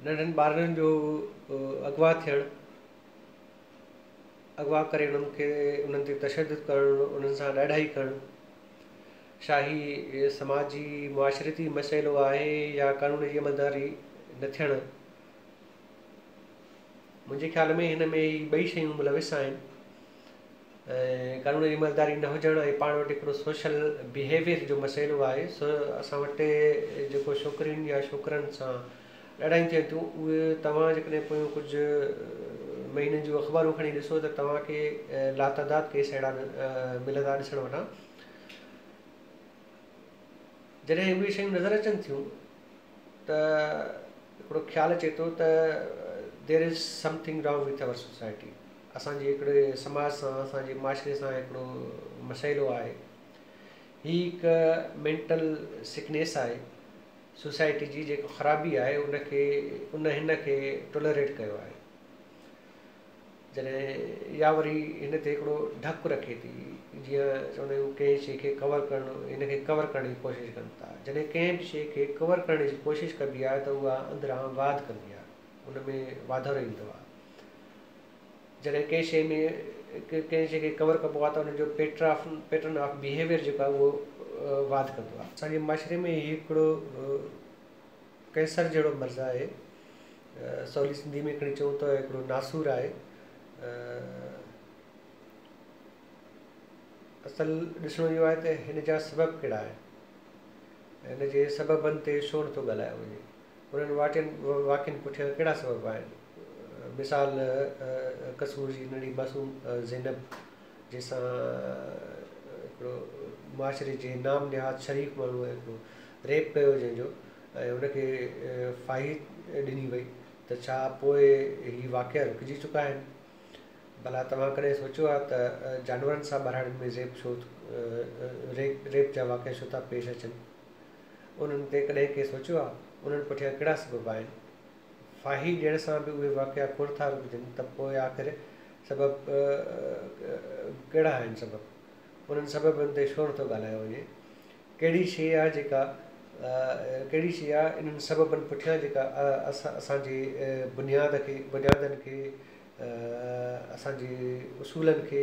ننڍن ٻارڙن جو اغوا ٿيڻ، اغوا ڪري انهن کي انهن تي تشدد ڪرڻ، انهن سان ڏاڍائي ڪرڻ، ڇا هي سماجي معاشرتي مسئلو آهي يا قانون جي عملداري نه ٿيڻ؟ منهنجي خيال ۾ هن ۾ هي ٻئي شيون ملوث آهن. ۽ قانون جي عملداري نه هجڻ ۽ پاڻ وٽ هڪڙو سوشل بيهيويئر جو مسئلو آهي سو اسان وٽ جيڪو ڇوڪرين يا ڇوڪرن سان ڏاڍايون ٿين ٿيون اهي توهان جيڪڏهن پويون ڪجهه مهينن جون اخبارون کڻي ڏسو ته توهان کي لاتعداد ڪيس اهڙا ملندا ڏسڻ وٽان. جڏهن اهي شيون نظر اچن ٿيون ته هڪڙو خيال اچي ٿو ته there is something wrong with our society اسان جي هڪڙي سماج سان اسان جي معاشري سان هڪڙو مسئلو آهي. هي هڪ مينٽل سڪنيس آهي سوسائٽي جي جيڪا خرابي آهي ان کي ان هن کي ٽولريٽ ڪيو آهي. جڏهن يا وري هن تي هڪڙو ڍڪ رکي ٿي جيئن چوندا آهيون ڪنهن شيء کي ڪور ڪرڻ هن کي ڪور ڪرڻ جي ڪوشش ڪن ٿا جڏهن ڪنهن به شيء کي ڪور ڪرڻ جي ڪوشش ڪبي آهي ته اها اندران واڌ ڪندي آهي ان ۾ واڌارو ايندو آهي جڏهن ڪنهن شيء ۾ ڪنهن شيء کي ڪور ڪبو آهي ته ان جو pattern of pattern of behaviour جيڪو آهي اهو واڌ ڪندو آهي. اسان جي معاشري ۾ هي هڪڙو ڪينسر جهڙو مرض آهي. سولي سنڌي ۾ کڻي چئون ته هڪڙو ناسور آهي. اصل ڏسڻو اهو آهي ته هن جا سبب ڪهڙا آهن؟ هن جي سببن تي ڇو نٿو ڳالهايو وڃي؟ انهن واٽين واقعن پٺيان ڪهڙا سبب آهن؟ مثال قصور جي ننڍي معصوم زينب جنهن سان هڪڙو معاشري جي نام نهاد شريف ماڻهوء هڪڙو ريپ ڪيو جنهن جو ۽ ان کي ڦاهي ڏني وئي ته ڇا پوء هي واقعا رڪجي چڪا آهن؟ ڀلا توهان ڪڏهن سوچيو آهي ته جانورن سان ٻهراڙين ۾ ريپ ڇو ريپ جا واقعا ڇو ٿا پيش اچن؟ انهن تي ڪڏهن ڪنهن سوچيو آهي؟ انهن پٺيان ڪهڙا سبب آهن؟ ڦاهي ڏيڻ سان به اهي واقعا ڪونه ٿا رڪجن ته پوء آخر سبب ڪهڙا آهن سبب؟ انهن سببن تي ڇو نٿو ڳالهايو وڃي؟ ڪهڙي شيء آهي جيڪا ڪهڙي شيء آهي انهن سببن پٺيان جيڪا اسان جي بنياد کي بنيادن کي اسان جي اصولن کي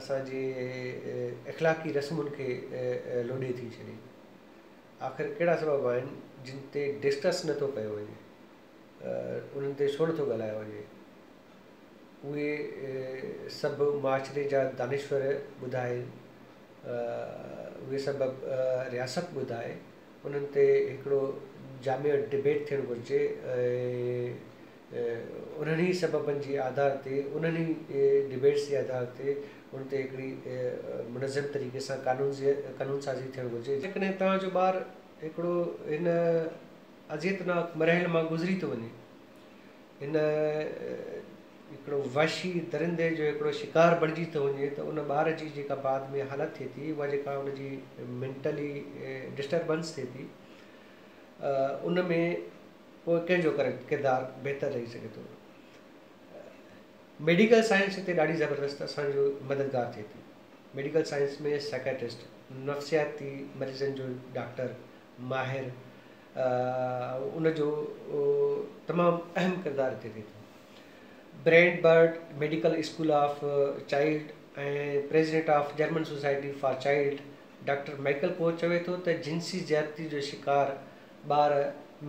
اسان جي اخلاقي رسمن کي لوڏي ٿي ڇڏي. آخر ڪهڙا سبب آهن جن تي ڊسڪس نٿو ڪيو وڃي انهن تي ڇو نٿو ڳالهايو وڃي؟ اهي سڀ معاشري جا دانشور ٻڌائين، اهي سبب رياست ٻڌائي، انهن تي هڪڙو جامع ڊبيٽ ٿيڻ گهرجي ۽ انهن ئي سببن جي آڌار تي انهن ئي ڊبيٽس جي آڌار تي ان تي هڪڙي منظم طريقي سان قانون قانون سازي ٿيڻ گهرجي. جيڪڏهن توهان جو ٻار هڪڙو هن اذيتناڪ مرحلي مان گذري ٿو وڃي هن هڪڙو وحشي درندي جو هڪڙو شڪار بڻجي ٿو وڃي ته ان ٻار جي جيڪا بعد ۾ حالت ٿئي ٿي اها جيڪا ان جي مينٽلي ڊسٽربنس ٿئي ٿي ان ۾ پوء ڪنهن جو ڪردار بهتر رهي سگهي ٿو. ميڊيڪل سائنس هتي ڏاڍي زبردست اسان جو مددگار ٿئي ٿي. ميڊيڪل سائنس ۾ سائيڪاٽرسٽ، نفسياتي مريضن جو ڊاڪٽر، ماهر، ان جو تمام اهم ڪردار هتي ٿئي ٿو. Brandenburg medical school of child ۽ president of German society for child doctor Michael Koch چوي ٿو ته جنسي زيادتي جو شڪار ٻار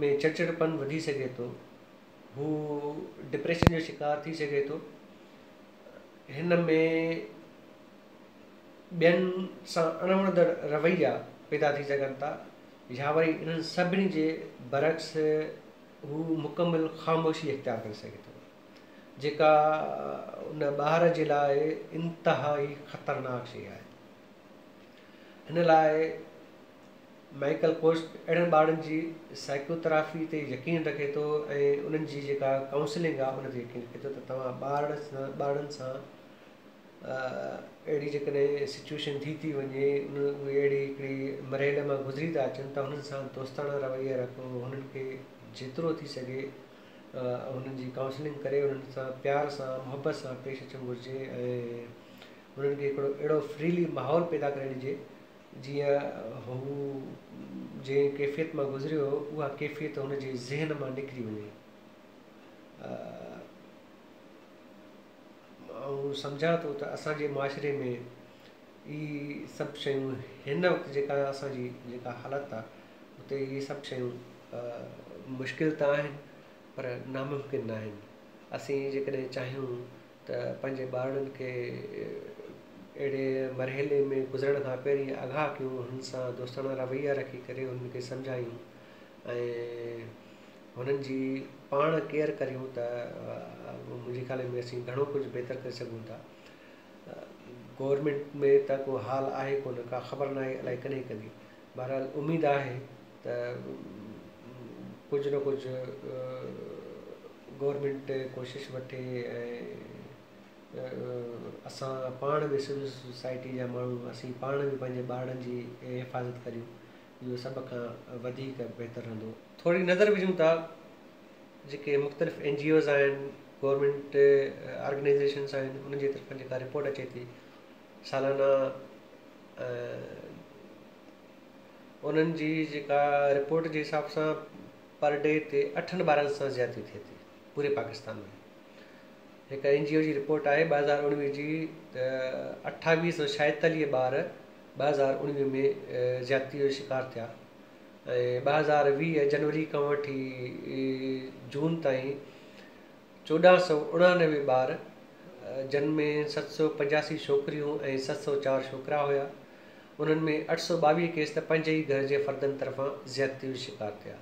۾ چڙچڙپن وڌي سگهي ٿو، هو ڊپريشن جو شڪار ٿي سگهي ٿو، هن ۾ ٻين سان اڻوڻندڙ رويا پيدا ٿي سگهن ٿا يا وري انهن سڀني جي برعڪس هو مڪمل خاموشي اختيار ڪري سگهي ٿو جيڪا ان ٻار جي لاء انتهائي خطرناڪ شيء آهي. هن لاء مائيڪل ڪوچ اهڙن ٻارن جي سائيڪوٿراپي تي يقين رکي ٿو ۽ انهن جي جيڪا ڪائونسلنگ آهي ان تي يقين رکي ٿو ته توهان ٻارڙن سان اهڙي جيڪڏهن سچوئيشن ٿي ٿي وڃي ان اهي اهڙي هڪڙي مرحلي مان گذري ٿا اچن ته هنن سان دوستاڻا رويا رکو هنن کي جيترو ٿي سگهي هنن جي ڪائونسلنگ ڪري انهن سان پيار سان محبت سان پيش اچڻ گهرجي ۽ هنن کي هڪڙو اهڙو فريلي ماحول پيدا ڪري ڏجي جيئن هو جنهن ڪيفيت مان گذريو هو اها ڪيفيت هن جي ذهن مان نڪري وڃي. آئون سمجهان ٿو ته اسان جي معاشري ۾ اهي سڀ شيون هن وقت جيڪا اسان جي جيڪا حالت آهي اتي اهي سڀ شيون مشڪل ته آهن پر ناممڪن نه آهن. اسين جيڪڏهن چاهيون ته پنهنجي ٻارڙن کي اهڙي مرحلي ۾ گذرڻ کان پهرين آگاهه ڪيون، هنن سان دوستاڻا رويا رکي ڪري هنن کي سمجهايون ۽ هنن جي پاڻ ڪيئر ڪريون ته منهنجي خيال ۾ اسين گهڻو ڪجهه بهتر ڪري سگهون ٿا. گورنمينٽ ۾ ته ڪو حال آهي ڪونه، ڪا خبر ناهي الائي ڪڏهن ڪندي. بهرحال اميد آهي ته ڪجهه نه ڪجهه گورنمينٽ ڪوشش وٺي ۽ اسان پاڻ به سول سوسائٽي جا ماڻهو اسين پاڻ به پنهنجي ٻارڙن جي حفاظت ڪريون اهو سڀ کان وڌيڪ بهتر رهندو. ٿوري نظر وجهون ٿا جيڪي مختلف اين جي اوز آهن گورنمينٽ آرگنائيزيشنس آهن انهن جي طرفان جيڪا رپورٽ اچي ٿي سالانه انهن جي جيڪا رپورٽ جي حساب سان پر ڊي تي اٺن ٻارن سان زيادتي ٿئي ٿي پوري پاڪستان ۾ هڪ اين جي او جي رپورٽ آهي 2019 جي ته 2846 ٻار 2019 ۾ زيادتي جو شڪار ٿيا ۽ 2020 جنوري کان وٺي جون تائين 1489 ٻار جن ۾ 785 ڇوڪريون ۽ 704 ڇوڪرا هيا انهن ۾ 822 ڪيس ته پنهنجي ئي گهر جي فردن طرفان زيادتي جو شڪار ٿيا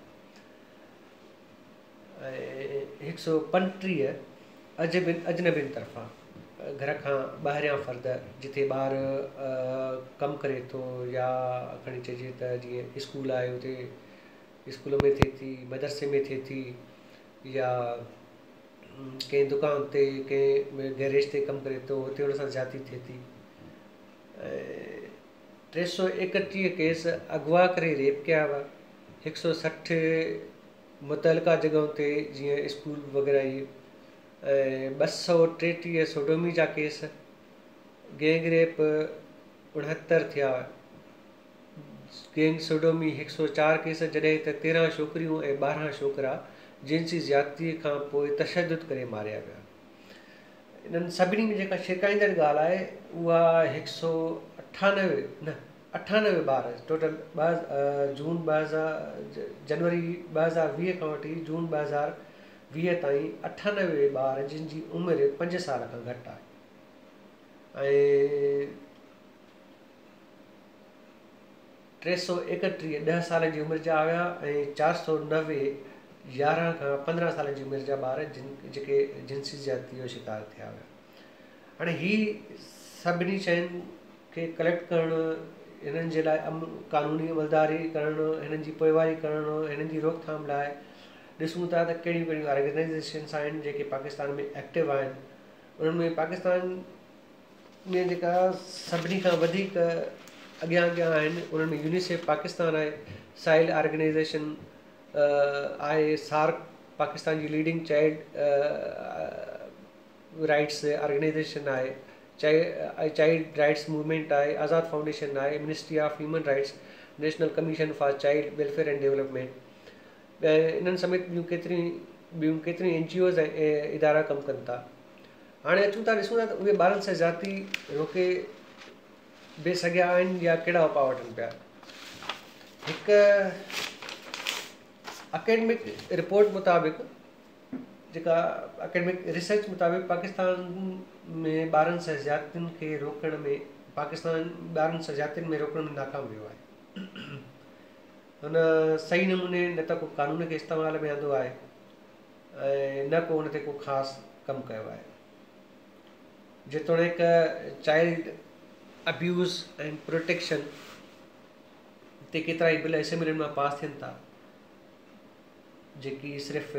۽ 135 اجنبين طرفان گهر کان ٻاهريان فرد جتي ٻار ڪم ڪري ٿو يا کڻي چئجي ته جيئن اسڪول آهي اتي اسڪول ۾ ٿئي ٿي مدرسي ۾ ٿئي ٿي يا ڪنهن دڪان تي ڪنهن گيريج تي ڪم ڪري ٿو اتي ان سان زيادتي ٿئي ٿي ۽ 331 ڪيس اغوا ڪري ريپ ڪيا ويا، 160 متعلقه جڳهن تي جيئن اسڪول وغيره ۽ 233 سوڊومي جا ڪيس، گينگ ريپ 69 ٿيا، گينگ سوڊومي 104 ڪيس جڏهن ته 13 ڇوڪريون ۽ 12 ڇوڪرا جنسي زيادتي کان پوء تشدد ڪري ماريا ويا. انهن سڀني ۾ جيڪا ڇرڪائيندڙ ڳالهه آهي اها هڪ سو اٺانوي نه 98 ٻار ٽوٽل ٻه جون 2000 جنوري 2020 کان وٺي جون 2020 تائين 98 ٻار جن جي عمر 5 سال کان گهٽ آهي ۽ 331 ڏهه سالن جي عمر جا هيا ۽ 490 11 کان 15 سالن جي عمر جا ٻار جن جيڪي جنسي زيادتي جو شڪار ٿيا هيا. هاڻي هي سڀني شين کي ڪليڪٽ ڪرڻ، هنن جي لاء قانوني عملداري ڪرڻ، هنن جي پوئواري ڪرڻ، هنن جي روڪٿام لاء ڏسون ٿا ته ڪهڙيون ڪهڙيون آرگنائيزيشنس آهن جيڪي پاڪستان ۾ ايڪٽو آهن. انهن ۾ پاڪستان ۾ جيڪا سڀني کان وڌيڪ اڳيان اڳيان آهن انهن ۾ يونيسيف پاڪستان آهي، ساحل آرگنائيزيشن آهي، سارڪ پاڪستان جي ليڊنگ چائلڊ رائٽس آرگنائيزيشن آهي، چائلڊ رائٽس موومينٽ آهي، آزاد فائونڊيشن آهي، ministry of human rights, national commission for child welfare and development ۽ انهن سميت ٻيون ڪيتريون ٻيون ڪيتريون اين جي اوز ۽ ادارا ڪم ڪن ٿا. هاڻي اچون ٿا ڏسون ٿا ته اهي ٻارن سان زيادتي روڪي به سگهيا آهن يا ڪهڙا اپاء وٺن پيا. هڪ اڪيڊمڪ رپورٽ مطابق جيڪا اڪيڊمڪ ريسرچ مطابق پاڪستان ۾ ٻارن سان زيادتين کي روڪڻ ۾ پاڪستان ٻارن سان زيادتين ۾ روڪڻ ۾ ناڪام ويو آهي. هن صحيح نموني نه ته ڪو قانون کي استعمال ۾ آندو آهي ۽ نه ڪو ان تي ڪو خاص ڪم ڪيو آهي. جيتوڻيڪ چائلڊ ابيوز ۽ پروٽيڪشن تي ڪيترائي بل اسيمبلين مان پاس ٿين ٿا جيڪي صرف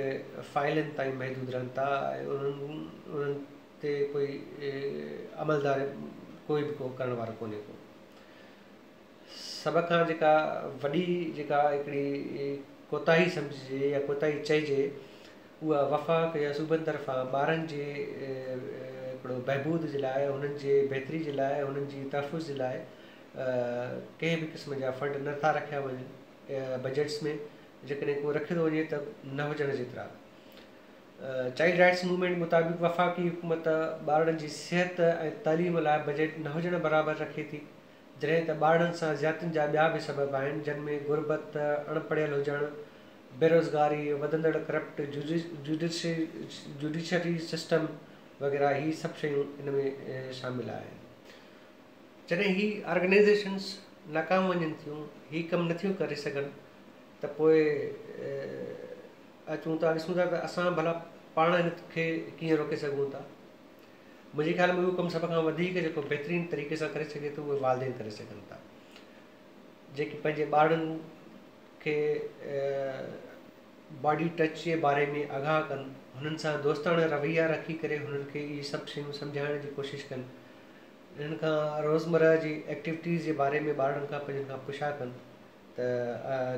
فائلن تائين محدود رهن ٿا ۽ انهن تي ڪوئي عملدار ڪوئي به ڪو ڪرڻ وارو ڪونهي ڪو. سڀ کان جيڪا وڏي جيڪا هڪڙي ڪوتاهي سمجهجي يا ڪوتاهي چئجي اها وفاق يا صوبن طرفان ٻارن جي هڪڙو بهبود جي لاء هنن جي بهتري جي لاء هنن جي تحفظ جي لاء ڪنهن به قسم جا فنڊ نه ٿا رکيا وڃن بجيٽس ۾ جيڪڏهن ڪو رکيو ٿو وڃي ته نه هجڻ جيترا. چائلڊ رائٽس موومينٽ مطابق وفاقي حڪومت ٻارڙن جي صحت ۽ تعليم لاء بجيٽ نه هجڻ برابر رکي ٿي، جڏهن ته ٻارڙن سان زيادتين جا ٻيا به سبب آهن، جن ۾ غربت، اڻ پڙهيل هجڻ، بيروزگاري، وڌندڙ ڪرپٽ جوڊيشري سسٽم وغيره هي سڀ شيون ان ۾ شامل آهن. جڏهن هي آرگنائيزيشنز ناڪام وڃن ٿيون، هي ڪم نٿيون ڪري سگهن ته پوء اچون ٿا ڏسون ٿا ته اسان ڀلا پاڻ هن کي ڪيئن روڪي سگهون ٿا. منهنجي خيال ۾ اهو ڪم سڀ کان وڌيڪ جيڪو بهترين طريقي سان ڪري سگهي ٿو اهي والدين ڪري سگهن ٿا جيڪي پنهنجي ٻارڙن کي باڊي ٽچ جي باري ۾ آگاهه ڪن هنن سان دوستاڻا رويا رکي ڪري هنن کي اهي سڀ شيون سمجهائڻ جي ڪوشش ڪن انهن کان روزمره جي ايڪٽيوٽيز جي باري ۾ ٻارڙن کان پنهنجن کان پڇا ڪن ته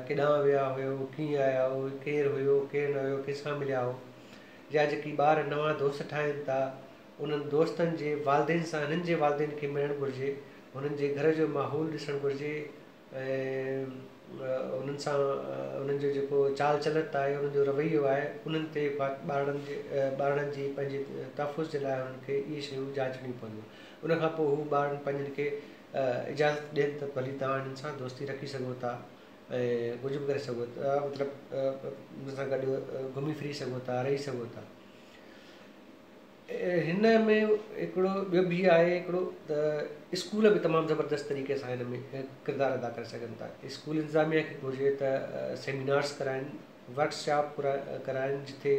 ڪيڏانهن ويا هيو، ڪيئن آيا هو، ڪير هيو، ڪير نه هيو، ڪنهن سان مليا هو يا جيڪي ٻار نوان دوست ٺاهين ٿا انهن دوستن جي والدين سان هنن جي والدين کي ملڻ گهرجي، هنن جي گهر جو ماحول ڏسڻ گهرجي ۽ انهن سان انهن جو جيڪو چال چلت آهي انهن جو رويو آهي انهن تي ٻارڙن جي ٻارڙن جي پنهنجي تحفظ جي لاء انهن کي اهي شيون جاچڻيون پونديون ان کان پوء هو ٻارن پنهنجن کي اجازت ڏين ته ڀلي توهان انهن سان دوستي رکي سگهو ٿا ۽ ڪجهه به ڪري سگهو ٿا مطلب انهن سان گڏ گهمي ڦري سگهو ٿا رهي سگهو ٿا هن ۾ هڪڙو ٻيو به آهي هڪڙو ته اسڪول به تمام زبردست طريقي سان هن ۾ ڪردار ادا ڪري سگهن ٿا اسڪول انتظاميا کي گهرجي ته سيمينارس ڪرائن ورڪشاپ ڪرائن جتي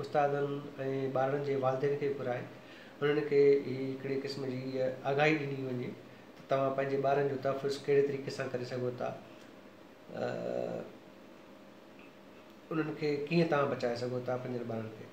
استادن ۽ ٻارڙن جي والدين کي گهرائي انهن کي هي هڪڙي قسم جي آگاهي ڏني وڃي ته توهان پنهنجي ٻارن جو تحفظ ڪهڙي طريقي سان ڪري سگهو ٿا انهن کي ڪيئن توهان بچائي سگهو ٿا پنهنجن ٻارن کي.